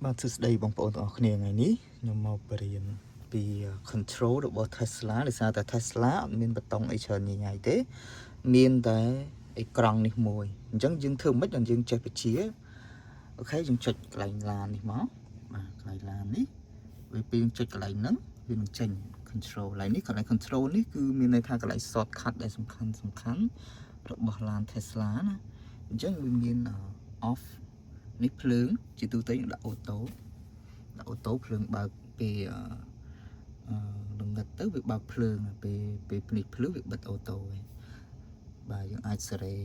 បាទសួស្តីបងប្អូនទាំងអស់គ្នាថ្ងៃនេះខ្ញុំមកបរៀនពី control របស់ Tesla ដោយសារតែ Tesla អត់មានប៊ូតុងអីច្រើនញញ៉ៃទេ មានតែអេក្រង់នេះមួយអញ្ចឹងយើងធ្វើម៉េចដល់យើងចេះបញ្ជាOK យើងចុចកន្លែងឡាននេះមកបាទកន្លែងឡាននេះវាពេលយើងចុចកន្លែងហ្នឹងវានឹងចេញ control កន្លែងនេះកន្លែង control នេះគឺមានន័យថាកន្លែង shortcut ដែលសំខាន់សំខាន់របស់ឡាន Tesla ណាអញ្ចឹងវាមាន off នេះភ្លើងជាទូទៅយើងដាក់ auto ដាក់ auto ភ្លើងបើកពេលអឺអឺងងឹតទៅវាបើកភ្លើងពេលពេលភ្នែកភ្លឺវាបិទ auto ហើយបាទយើងអាចសេរី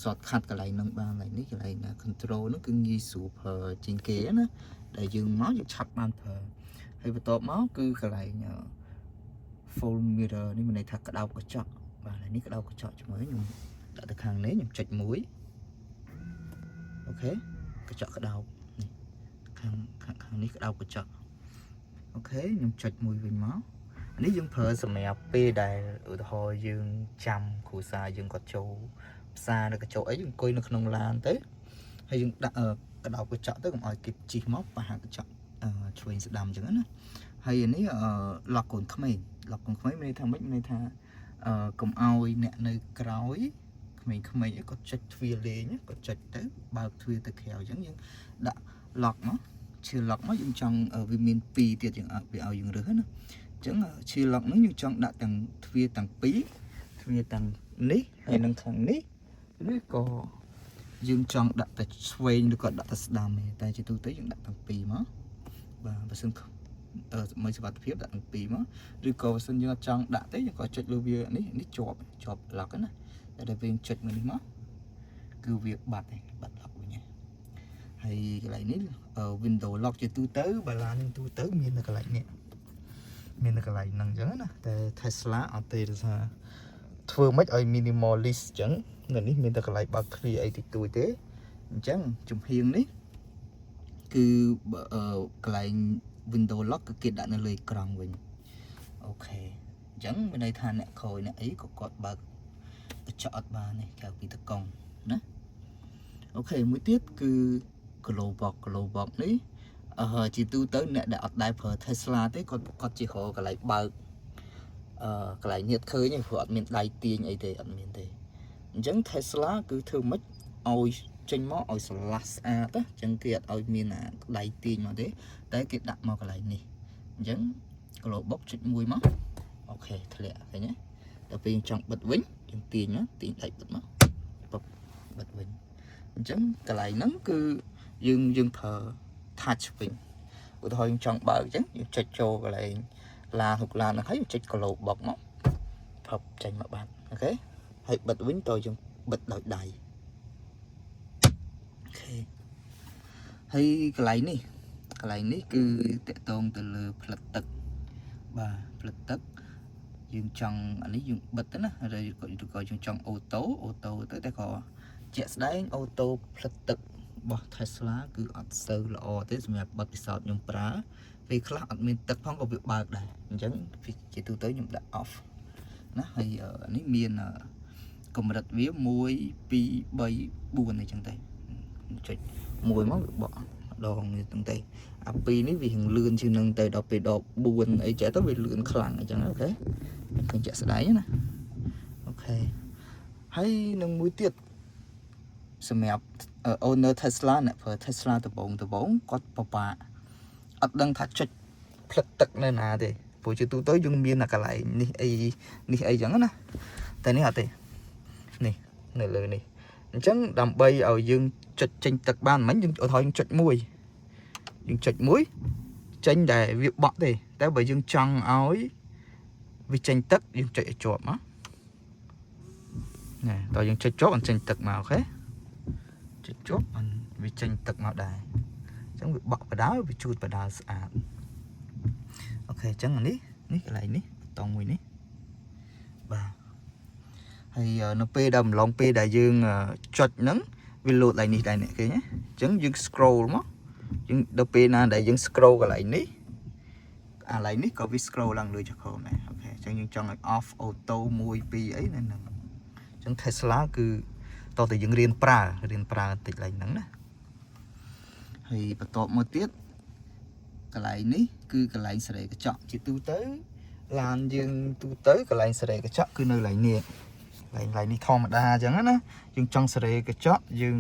shortcut កន្លែងហ្នឹងបានកន្លែងនេះកន្លែង control ហ្នឹងគឺងាយស្រួលប្រើជាងគេណាដែលយើងមកយើងឆាប់បានប្រើហើយបន្ទាប់មកគឺកន្លែង fold mirror នេះមានន័យថាក្តោបកញ្ចក់បាទកន្លែងនេះក្តោបកញ្ចក់ជាមួយខ្ញុំដាក់ទៅខាងនេះខ្ញុំចុចមួយ OK កញ្ចក់ក្តោបនេះខាងខាងខាងនេះក្តោបកញ្ចក់ OK ខ្ញុំចុចមួយវិញមកអានេះយើងប្រើសម្រាប់ពេលដែលឧទាហរណ៍យើងចាំគ្រួសារយើងគាត់ចូលផ្សារឬក៏ចូលអីយើងអង្គុយនៅក្នុងឡានទៅហើយយើងដាក់ក្តោបកញ្ចក់ទៅកុំឲ្យគេជិះមកប៉ះកញ្ចក់ឆ្វេងស្ដាំអញ្ចឹងណាហើយអានេះ lock កូនក្មេង lock កូនក្មេងមានន័យថាម៉េចមានន័យថាកុំឲ្យអ្នកនៅក្រោយក្មេងៗអីគាត់ចុចទ្វារលេងគាត់ចុចទៅបើកទ្វារទៅក្រៅអញ្ចឹងយើងដាក់ lock មក child lock មកយើងចង់វាមាន2ទៀតយើងឲ្យវាឲ្យយើងរើសណាអញ្ចឹង child lock ហ្នឹងយើងចង់ដាក់ទាំងទ្វារទាំងពីរទ្វារទាំងនេះហើយនិងខាងនេះឬក៏យើងចង់ដាក់តែឆ្វេងឬក៏ដាក់តែស្ដាំទេតែជាទូទៅយើងដាក់ទាំងពីរមកបាទបើសិនអឺមិនសុវត្ថិភាពដាក់ទាំងពីរមកឬក៏បើសិនយើងអត់ចង់ដាក់ទេយើងក៏ចុចលើវានេះនេះជាប់ជាប់ lock ណាតែដល់ពេលចុចមួយនេះមកគឺវាបាត់ទេបាត់ lock វិញហើយ ហើយកន្លែងនេះ window lock ជាទូទៅបើឡានយើងទូទៅមាននៅកន្លែងនេះមាននៅកន្លែងហ្នឹងអញ្ចឹងណាតែ Tesla អត់ទេដោយសារធ្វើម៉េចឲ្យ minimalist អញ្ចឹងនៅនេះមានតែកន្លែងបើកទ្វារអីតិចតួចទេអញ្ចឹងចំហៀងនេះគឺបើកន្លែង window lock គឺគេដាក់នៅលើអេក្រង់វិញ OK អញ្ចឹងមានន័យថាអ្នកក្រោយអ្នកអីក៏គាត់បើកកញ្ចក់អត់បានទេក្រៅពីតកង់ណា OK មួយទៀតគឺ glove box glove box នេះអឺជាទូទៅអ្នកដែលអត់ដែលប្រើ Tesla ទេគាត់គាត់ជារកកន្លែងបើកអឺកន្លែងនេះអត់ឃើញទេព្រោះអត់មានដៃទាញអីទេអត់មានទេអញ្ចឹង Tesla គឺធ្វើម៉េចឲ្យចេញមកឲ្យស្រឡះស្អាតណាអញ្ចឹងគេអត់ឲ្យមានអាដៃទាញមកទេតែគេដាក់មកកន្លែងនេះអញ្ចឹង glove box ចុចមួយមក OK ធ្លាក់ឃើញទេដល់ពេលយើងចង់បិទវិញយើងទាញមកទាញដៃបិទមកពឹបបិទវិញអញ្ចឹងកន្លែងហ្នឹងគឺយើងយើងប្រើ touch វិញឧទាហរណ៍យើងចង់បើកអញ្ចឹងយើងចុចចូលកន្លែងឡានហុកឡានហ្នឹងហើយយើងចុច glove box មកផឹបចេញមកបាត់ OK ហើយបិទវិញតើយើងបិទដោយដៃ OK ហើយកន្លែងនេះកន្លែងនេះគឺតកតងទៅលើផ្លិតទឹកបាទផ្លិតទឹកយើងចង់អានេះយើងបិទទៅណាឬក៏ឬក៏យើងចង់ auto auto ទៅតែក៏ជាក់ស្ដែង auto ផ្លិតទឹករបស់ Tesla គឺអត់សូវល្អទេសម្រាប់បទពិសោធន៍ខ្ញុំប្រើពេលខ្លះអត់មានទឹកផងក៏វាបើកដែរអញ្ចឹងជាទូទៅខ្ញុំដាក់ off ណាហើយនេះមានកម្រិតវា1 2 3 4អីចឹងទៅចុចមួយមកវាបក់ម្ដងនេះចឹងទៅអាពីរនេះវារៀងលឿនជាងនឹងទៅដល់ពេលដល់4អីចេះទៅវាលឿនខ្លាំងអញ្ចឹង OK ឃើញជាក់ស្ដែងណា OK ហើយនឹងមួយទៀតសម្រាប់ owner Tesla អ្នកប្រើ Tesla ដំបូងដំបូងគាត់ពិបាកអត់ដឹងថាចុចផ្លិតទឹកនៅណាទេព្រោះជាទូទៅយើងមានតែកន្លែងនេះអីនេះអីចឹងណាតែនេះអត់ទេនេះនៅលើនេះអញ្ចឹងដើម្បីឲ្យយើងចុចចេញទឹកបានមិញយើងឧទាហរណ៍យើងចុចមួយយើងចុចមួយចេញតែវាបក់ទេតែបើយើងចង់ឲ្យវាចេញទឹកយើងចុចឲ្យជាប់មកណែតើយើងចុចជាប់អញ្ចេញទឹកមក OK ចុចជាប់អនវាចេញទឹកមកដែរអញ្ចឹងវាបក់បដាវាជូតបដាស្អាត OK អញ្ចឹងអានេះនេះកន្លែងនេះបតង់មួយនេះបាទហើយនៅពេលដែលអំឡុងពេលដែលយើងចុចហ្នឹងវាលោតឡើងនេះដែរអ្នកឃើញទេអញ្ចឹងយើង scroll មកយើងដល់ពេលណាដែលយើង scroll កន្លែងនេះអាកន្លែងនេះក៏វា scroll ឡើងលើចក្រោមដែរ OK អញ្ចឹងយើងចង់ឲ្យ off auto 1 2អីនៅហ្នឹងអញ្ចឹង Tesla គឺតោះតែយើងរៀនប្រើរៀនប្រើបន្តិចឡើងហ្នឹងណាហើយបន្ទាប់មកទៀត កន្លែងនេះគឺកន្លែងសេរីកញ្ចក់ជាទូទៅឡានយើងទូទៅកន្លែងសេរីកញ្ចក់គឺនៅកន្លែងនេះកន្លែងកន្លែងនេះធម្មតាអញ្ចឹងណាយើងចង់សេរីកញ្ចក់យើង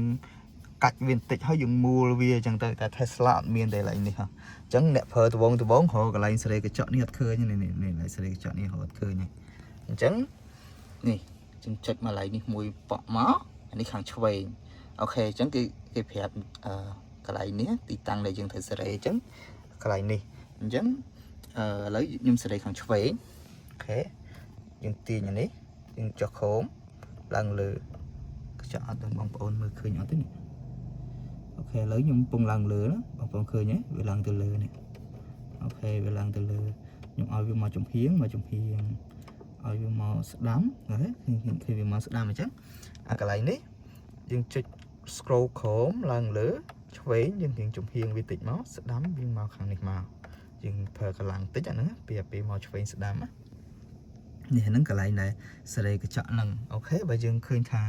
កាច់វាបន្តិចហើយយើងមូលវាអញ្ចឹងទៅតែ Tesla អត់មានទេកន្លែងនេះហ៎អញ្ចឹងអ្នកប្រើដបងដបងរកកន្លែងសេរីកញ្ចក់នេះអត់ឃើញនេះនេះនេះកន្លែងសេរីកញ្ចក់នេះរកអត់ឃើញទេអញ្ចឹងនេះយើងចុចមកកន្លែងនេះមួយប៉ក់មកអានេះខាងឆ្វេង OK អញ្ចឹងគេគេប្រាប់អឺកន្លែងនេះទីតាំងដែលយើងត្រូវសេរីអញ្ចឹងកន្លែងនេះអញ្ចឹងអឺឥឡូវខ្ញុំសេរីខាងឆ្វេង OK យើងទាញអានេះយើងចុះក្រោមឡើងលើកញ្ចក់អត់ដឹងបងប្អូនមើលឃើញអត់ទេនេះ OK ឥឡូវខ្ញុំកំពុងឡើងលើណាបងប្អូនឃើញទេវាឡើងទៅលើនេះ OK វាឡើងទៅលើខ្ញុំឲ្យវាមកចំហៀងមកចំហៀងឲ្យវាមកស្ដាំឃើញឃើញឃើញវាមកស្ដាំអញ្ចឹងអាកន្លែងនេះយើងចុច scroll ក្រោមឡើងលើឆ្វេងយើងរៀងចំហៀងវាតិចមកស្ដាំវាមកខាងនេះមកយើងប្រើកម្លាំងតិចអាហ្នឹងពីពេលមកឆ្វេងស្ដាំណានេះហ្នឹងកន្លែងដែលសេរីកញ្ចក់ហ្នឹង OK បើយើងឃើញថា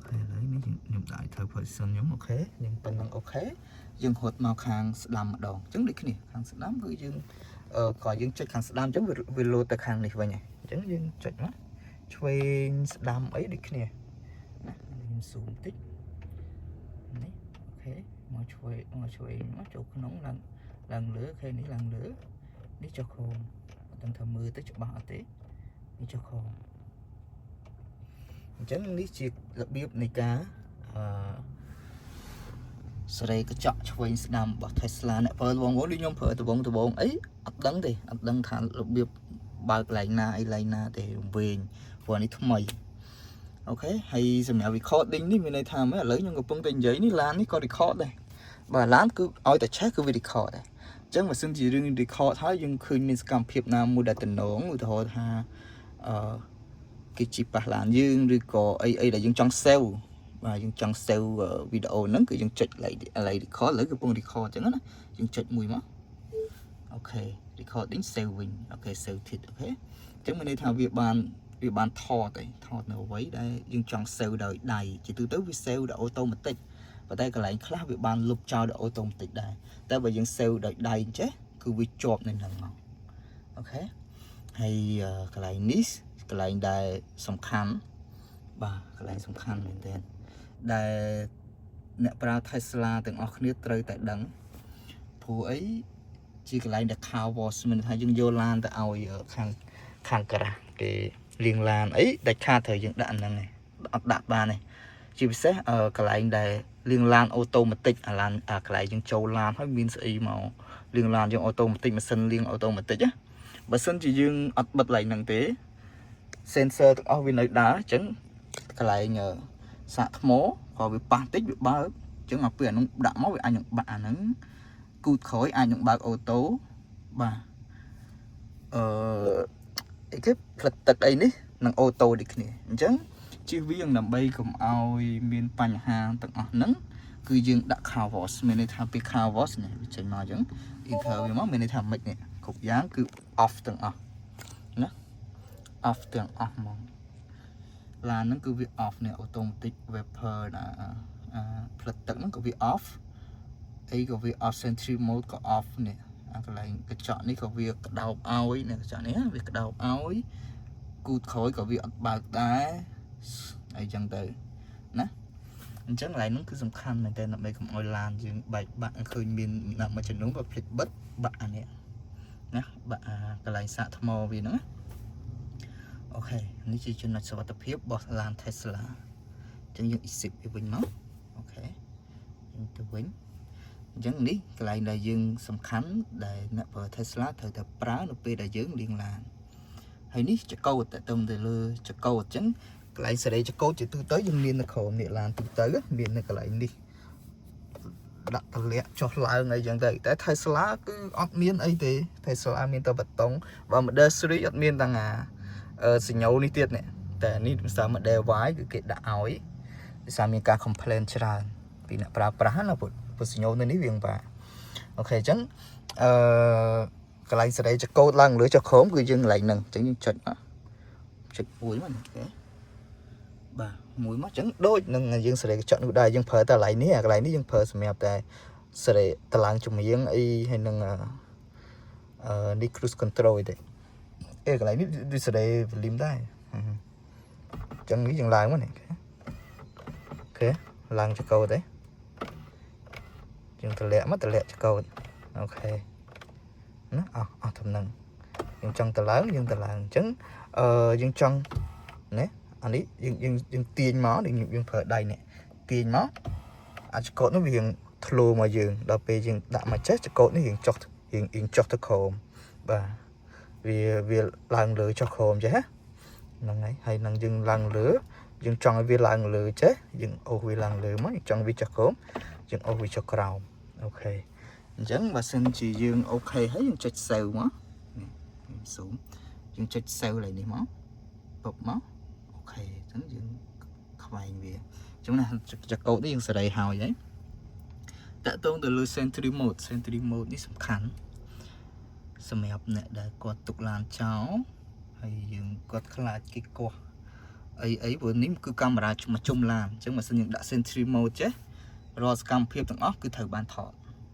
OK ឥឡូវនេះខ្ញុំដាក់ឲ្យត្រូវ position ខ្ញុំ OK យើងប៉ុណ្ណឹង OK យើងរត់មកខាងស្ដាំម្ដងអញ្ចឹងដូចគ្នាខាងស្ដាំគឺយើងអឺក៏យើងចុចខាងស្ដាំអញ្ចឹងវាវាលោតទៅខាងនេះវិញហើយអញ្ចឹងយើងចុចមកឆ្វេងស្ដាំអីដូចគ្នាណាខ្ញុំ zoom តិចនេះ OK មកឆ្វេងមកឆ្វេងមកចូលក្នុងឡើងឡើងលើ OK នេះឡើងលើនេះចុះក្រោមអត់ដឹងថាមើលទៅច្បាស់អត់ទេនេះចុះក្រោមអញ្ចឹងនេះជារបៀបនៃការអឺសេរីកញ្ចក់ឆ្វេងស្ដាំរបស់ Tesla អ្នកប្រើបងប្អូនដូចខ្ញុំប្រើដបងដបងអីអត់ដឹងទេអត់ដឹងថារបៀបបើកកន្លែងណាអីកន្លែងណាទេរំវែងព្រោះអានេះថ្មី OK ហើយសម្រាប់ recording នេះមានន័យថាម៉េចឥឡូវខ្ញុំកំពុងតែនិយាយនេះឡាននេះក៏ record ដែរបាទឡានគឺឲ្យតែឆេះគឺវា record ដែរអញ្ចឹងបើសិនជារឿង record ហើយយើងឃើញមានសកម្មភាពណាមួយដែលតំណងឧទាហរណ៍ថាអឺគេជីប៉ះឡានយើងឬក៏អីអីដែលយើងចង់ save បាទយើងចង់ save វីដេអូហ្នឹងគឺយើងចុច like record ឥឡូវកំពុង record អញ្ចឹងណាយើងចុចមួយមក OK recording save វិញ OK save ទៀត OK អញ្ចឹងមានន័យថាវាបានវាបានថតឯងថតនៅអ្វីដែលយើងចង់ save ដោយដៃជាទូទៅវា save ដោយ automatic ប៉ុន្តែកន្លែងខ្លះវាបានលុបចោលដោយ automatic ដែរតែបើយើង save ដោយដៃអញ្ចេះគឺវាជាប់នៅហ្នឹងមក OK ហើយកន្លែងនេះកន្លែងដែលសំខាន់បាទកន្លែងសំខាន់មែនទែនដែលអ្នកប្រើ Tesla ទាំងអស់គ្នាត្រូវតែដឹងព្រោះអីជាកន្លែងដែល car wash មានន័យថាយើងយកឡានទៅឲ្យខាងខាងការ៉ាស់គេលាងឡានអីដាច់ខាតត្រូវយើងដាក់អាហ្នឹងឯងអត់ដាក់បានទេជាពិសេសកន្លែងដែលលាងឡាន automatic អាឡានអាកន្លែងយើងចូលឡានហើយមានស្អីមកលាងឡានយើង automatic ម៉ាស៊ីនលាង automatic ណាបើសិនជាយើងអត់បិទកន្លែងហ្នឹងទេ sensor ទាំងអស់វានៅដើរអញ្ចឹងកន្លែងសាកថ្មក៏វាប៉ះតិចវាបើកអញ្ចឹងដល់ពេលអានោះដាក់មកវាអាចនឹងបាក់អាហ្នឹងគូតក្រោយអាចនឹងបើក auto បាទអឺអីគេផ្លិតទឹកអីនេះនឹង auto ដូចគ្នាអញ្ចឹងជៀសវាងដើម្បីកុំឲ្យមានបញ្ហាទាំងអស់ហ្នឹងគឺយើងដាក់ car wash មានន័យថាពេល car wash នេះវាចេញមកអញ្ចឹង enter វាមកមានន័យថាម៉េចនេះគ្រប់យ៉ាងគឺ off ទាំងអស់ណា off ទាំងអស់ហ្មងឡានហ្នឹងគឺវា off នេះ automatic wiper ណាអាផ្លិតទឹកហ្នឹងក៏វា off អីក៏វា off sentry mode ក៏ off នេះអាកន្លែងកញ្ចក់នេះក៏វាក្តោបឲ្យនេះកញ្ចក់នេះវាក្តោបឲ្យគូតក្រោយក៏វាអត់បើកដែរអីចឹងទៅណាអញ្ចឹងកន្លែងហ្នឹងគឺសំខាន់មែនតើដើម្បីកុំឲ្យឡានយើងបែកបាក់ឃើញមានអ្នកមួយចំនួនក៏ភ្លេចបិទបាក់អានេះណាបាក់អាកន្លែងសាកថ្មវាហ្នឹងណា OK នេះជាចំណុចសុវត្ថិភាពរបស់ឡាន Tesla អញ្ចឹងយើង exit វាវិញមក OK យើងទៅវិញអញ្ចឹងនេះកន្លែងដែលយើងសំខាន់ដែលអ្នកប្រើ Tesla ត្រូវតែប្រើនៅពេលដែលយើងលាងឡានហើយនេះចកោតតទៅទៅលើចកោតអញ្ចឹងកន្លែងសេរីចកោតជាទូទៅយើងមាននៅក្រោមនេះឡានទូទៅមាននៅកន្លែងនេះដាក់តម្លាក់ចុះឡើងអីចឹងទៅតែ Tesla គឺអត់មានអីទេ Tesla មានតែបតុងបើ Model 3អត់មានទាំងអាសញ្ញោនេះទៀតនេះតែនេះភាសា Model Y គឺគេដាក់ឲ្យដោយសារមានការ complain ច្រើនពីអ្នកប្រើប្រាស់ណាពុទ្ធសញ្ញោនៅនេះវាបា OK អញ្ចឹងអឺកន្លែងសេរីចកោតឡើងលើចុះក្រោមគឺយើងកន្លែងហ្នឹងអញ្ចឹងយើងចុចមកចុចមួយមក OK បាទមួយមកអញ្ចឹងដូចនឹងយើងសេរីកញ្ចក់នោះដែរយើងប្រើតែកន្លែងនេះអាកន្លែងនេះយើងប្រើសម្រាប់តែ សេរីតឡើងចម្រៀងអីហើយនឹងអឺនេះ cruise control ទេអេកន្លែងនេះដូចសេរី volume ដែរអញ្ចឹងនេះយើងឡើងមកនេះOK ឡើងចកោតទេយើងតម្លាក់មកតម្លាក់ចកោត OK ណាអស់អស់តំណឹងយើងចង់តឡើងយើងតឡើងអញ្ចឹងអឺយើងចង់ណាអានេះយើងយើងយើងទាញមកនេះយើងប្រើដៃនេះទាញមកអាចកោតនោះវារៀងធ្លូមកយើងដល់ពេលយើងដាក់មកចេះចកោតនេះរៀងចុះរៀងរៀងចុះទៅក្រោមបាទវាវាឡើងលើចុះក្រោមចេះណាហ្នឹងហើយហើយនឹងយើងឡើងលើយើងចង់ឲ្យវាឡើងលើចេះយើងអូសវាឡើងលើមកយើងចង់វាចុះក្រោមយើងអូសវាចុះក្រោម OK អញ្ចឹងបើសិនជាយើង OK ហើយយើងចុច save មកនេះខ្ញុំ zoom យើងចុច save ឡើយនេះមកពឹបមក OK អញ្ចឹងយើងខ្វែងវាអញ្ចឹងណាចកោតនេះយើងសេរីហើយហើយតាក់ទងទៅលើ Sentry mode Sentry mode នេះសំខាន់សម្រាប់អ្នកដែលគាត់ទុកឡានចោលហើយយើងគាត់ខ្លាចគេកោះអីអីព្រោះនេះគឺកាមេរ៉ាមកជុំឡានអញ្ចឹងបើសិនយើងដាក់ Sentry mode ចេះរាល់សកម្មភាពទាំងអស់គឺត្រូវបានថត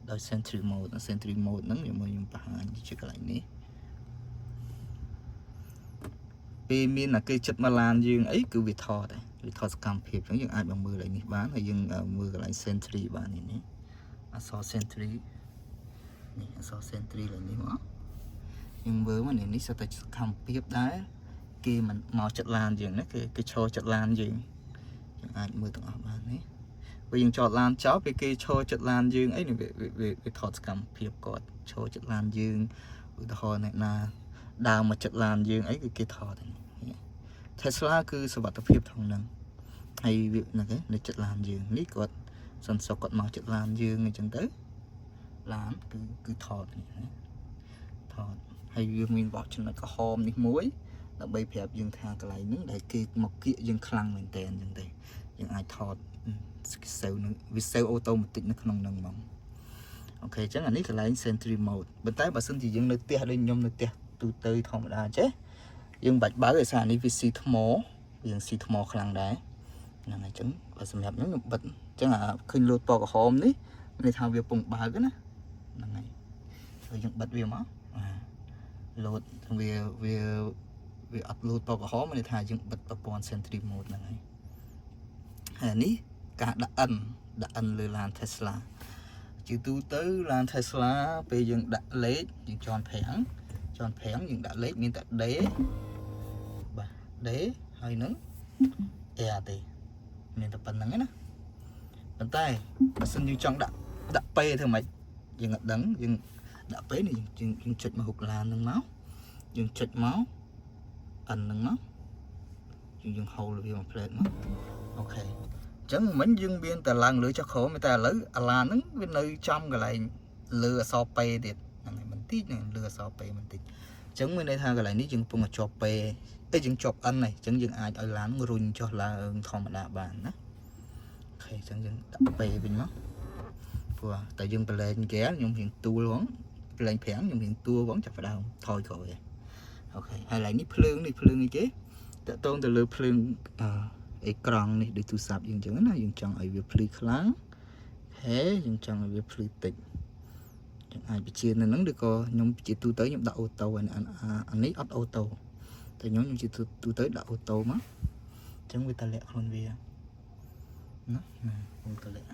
ដោយ Sentry mode Sentry mode ហ្នឹងខ្ញុំខ្ញុំបង្ហាញជាកន្លែងនេះពេលមានតែគេចិត្តមកឡានយើងអីគឺវាថតដែរវាថតសកម្មភាពអញ្ចឹងយើងអាចមកមើលកន្លែងនេះបានហើយយើងមើលកន្លែង Sentry បាននេះនេះអក្សរ Sentry នេះអក្សរ Sentry កន្លែងនេះមកយើងមើលមកនេះនេះសុទ្ធតែសកម្មភាពដែរគេមិនមកចិត្តឡានយើងណាគេគេឈរចិត្តឡានយើងយើងអាចមើលទាំងអស់បាននេះពេលយើងចតឡានចោលពេលគេឈរចិត្តឡានយើងអីនេះវាវាវាថតសកម្មភាពគាត់ឈរចិត្តឡានយើងឧទាហរណ៍អ្នកណាដើរមកចិត្តឡានយើងអីគឺគេថតនេះ Tesla គឺសុវត្ថិភាពថងហ្នឹងហើយវាហ្នឹងឯងនៅចិត្តឡានយើងនេះគាត់សន្សុកគាត់មកចិត្តឡានយើងអញ្ចឹងទៅឡានគឺគឺថតនេះណាថតហើយវាមានបោះចំណុចក្រហមនេះមួយដើម្បីប្រាប់យើងថាកន្លែងហ្នឹងដែលគេមកគៀកយើងខ្លាំងមែនតើអញ្ចឹងទេយើងអាចថត save នឹងវា save automatic នៅក្នុងហ្នឹងហ្មង OK អញ្ចឹងអានេះកន្លែង Sentry mode ប៉ុន្តែបើសិនជាយើងនៅផ្ទះដូចខ្ញុំនៅផ្ទះទូទៅធម្មតាចេះយើងបាច់បើកដោយសារអានេះវាស៊ីថ្មវាស៊ីថ្មខ្លាំងដែរហ្នឹងហើយអញ្ចឹងបើសម្រាប់ខ្ញុំខ្ញុំបិទអញ្ចឹងអាឃើញលោតពណ៌ក្រហមនេះមានន័យថាវាពងបើកណាហ្នឹងហើយហើយយើងបិទវាមកអាលោតវាវាវាអត់លោតពណ៌ក្រហមមានន័យថាយើងបិទប្រព័ន្ធ Sentry mode ហ្នឹងហើយហើយអានេះការដាក់ N ដាក់ N លើឡាន Tesla ជាទូទៅឡាន Tesla ពេលយើងដាក់លេខយើងជាន់ហ្វ្រាំងជាន់ហ្វ្រាំងយើងដាក់លេខមានតែ D បាទ D ហើយនឹង R ទេមានតែប៉ុណ្្នឹងឯណាប៉ុន្តែបើសិនយើងចង់ដាក់ដាក់ P ធ្វើម៉េចយើងអត់ដឹងយើងដាក់ P នេះយើងយើងចុចមកហុកឡានហ្នឹងមកយើងចុចមក N ហ្នឹងមកយើងយើង hold វាមួយ plate មក OK អញ្ចឹងមិញយើងមានតែឡើងលើចុះក្រោមតែឥឡូវអាឡានហ្នឹងវានៅចំកន្លែងលើអក្សរ P ទៀតហ្នឹងហើយបន្តិចហ្នឹងលើអក្សរ P បន្តិចអញ្ចឹងមានន័យថាកន្លែងនេះយើងកំពុងតែជាប់ P អេយើងជាប់ N ហើយអញ្ចឹងយើងអាចឲ្យឡានរុញចុះឡើងធម្មតាបានណា OK អញ្ចឹងយើងដាក់ P វិញមកព្រោះតែយើងប្រឡែងហ្គេខ្ញុំរៀងទួលហ្មងប្រឡែងប្រាំងខ្ញុំរៀងទួលហ្មងចាប់ផ្ដើមថយក្រោយហើយ OK ហើយកន្លែងនេះភ្លើងនេះភ្លើងអីគេតកតងទៅលើភ្លើងអឺអេក្រង់នេះដូចទូរស័ព្ទយើងអញ្ចឹងណាយើងចង់ឲ្យវាភ្លឺខ្លាំងហេយើងចង់ឲ្យវាភ្លឺតិចយើងអាចបញ្ជានៅហ្នឹងឬក៏ខ្ញុំជាទូទៅខ្ញុំដាក់ auto អាអានេះអត់ auto តែខ្ញុំខ្ញុំជាទូទៅដាក់ auto មកអញ្ចឹងវាតម្លាក់ខ្លួនវាណាណាខ្ញុំតម្លាក់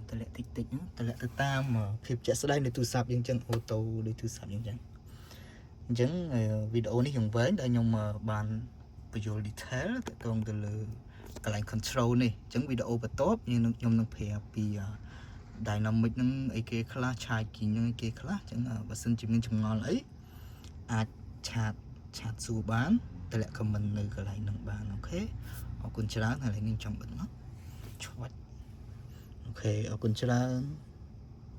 តម្លាក់តិចតិចហ្នឹងតម្លាក់ទៅតាមភាពជាក់ស្ដែងនៃទូរស័ព្ទយើងចឹង auto ដូចទូរស័ព្ទយើងចឹងអញ្ចឹងវីដេអូនេះខ្ញុំវែងដែលខ្ញុំបានបញ្យល់ detail ទាក់ទងទៅលើកន្លែង control នេះអញ្ចឹងវីដេអូបន្ទាប់យើងនឹងខ្ញុំនឹងប្រាប់ពី dynamic ហ្នឹងអីគេខ្លះ charging ហ្នឹងអីគេខ្លះអញ្ចឹងបើសិនជាមានចម្ងល់អីអាច chat chat សួរបានតម្លាក់ comment នៅកន្លែងហ្នឹងបាន OK អរគុណច្រើនហើយនេះចង់បិទមកឆ្វាច់ OK អរគុណច្រើន។